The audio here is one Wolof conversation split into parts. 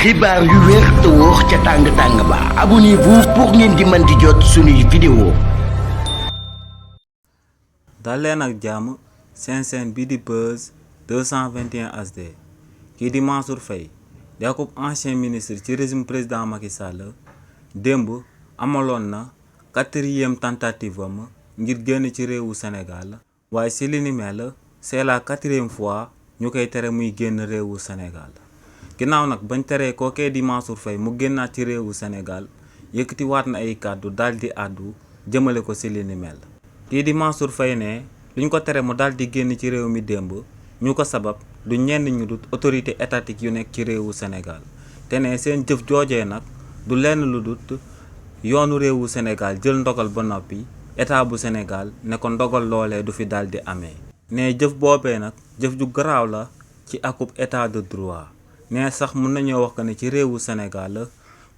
xibaar yu wér te wóor ca tàng-tàng ba abonnez-vous pour ngeen di mën di jot suñuy vidéo. dal leen ak jàmm seen chaîne bii di Buzz 221 HD kii di Mansour Faye di akub ancien ministre ci régime président Macky Sall démb amaloon na 4e tentative am ngir génn ci réewu Sénégal waaye si li ni mel c'est la 4e fois ñu koy tere muy génn réewu Sénégal. ginnaaw nag bañ teree kookee di Mansour Faye mu génnaat ci réewu Sénégal yëkkati waat na ay kàddu daal di àddu jëmale ko ci li ni mel. kii di Mansour Faye ne luñ ko tere mu daal di génn ci réew mi démb ñu ko sabab du ñenn ñu dut autorité étatique yu nekk ci réewu Sénégal te ne seen jëf joojee nag du lenn lu dut yoonu réewu Sénégal jël ndogal ba noppi état bu Sénégal ne ko ndogal loolee du fi daal di amee. ne jëf boobee nag jëf ju garaaw la ci akub état de droit. ne sax mun nañoo wax que ne ci réewu Sénégal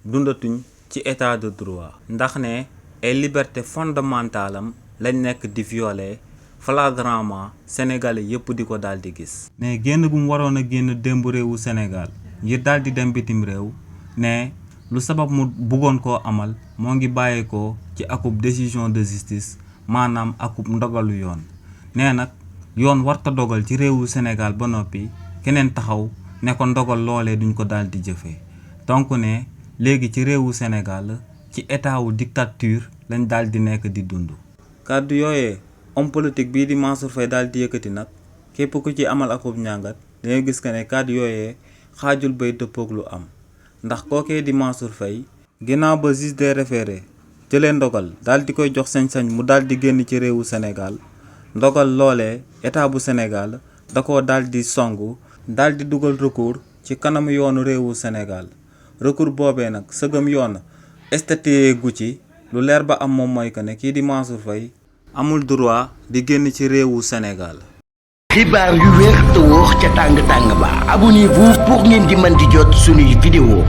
dundatuñ ci état de droit ndax ne ay liberté fondamentale am lañ nekk di violer flagramment sénégalais yëpp di ko daal di gis. ne génn bu mu waroon a génn démb réewu Sénégal ngir daal di dem bitim réew ne lu sabab mu bëggoon koo amal moo ngi bàyyeekoo ci akub décision de justice maanaam akub ndogalu yoon. ne nag yoon warta dogal ci réewu Sénégal ba noppi keneen taxaw ne ko ndogal loolee duñ ko daal di jëfee donc ne léegi ci réewu Sénégal ci état wu dictature lañ daal di nekk di dund. kàddu yooyee homme politique bii di Mansour Faye daal di yëkkati nag képp ku ci amal akub njàngat dangay gis que ne kàddu yooyee xaajul bay dëppoog lu am ndax kookee di Mansour Faye ginnaaw ba juge des référés jëlee ndogal daal di koy jox sañ-sañ mu daal di génn ci réewu Sénégal ndogal loolee état bu Sénégal da koo daal di songu. daal di dugal recours ci kanam yoonu réewu Sénégal recours boobee nag sëgëm yoon statué gu ci lu leer ba am moom mooy que ne kii di Mansour Faye amul droit di génn ci réewu Sénégal. xibaar yu wér te wóor ca tàng-tàng ba abonnez-vous pour ngeen di mën di jot suñuy vidéo.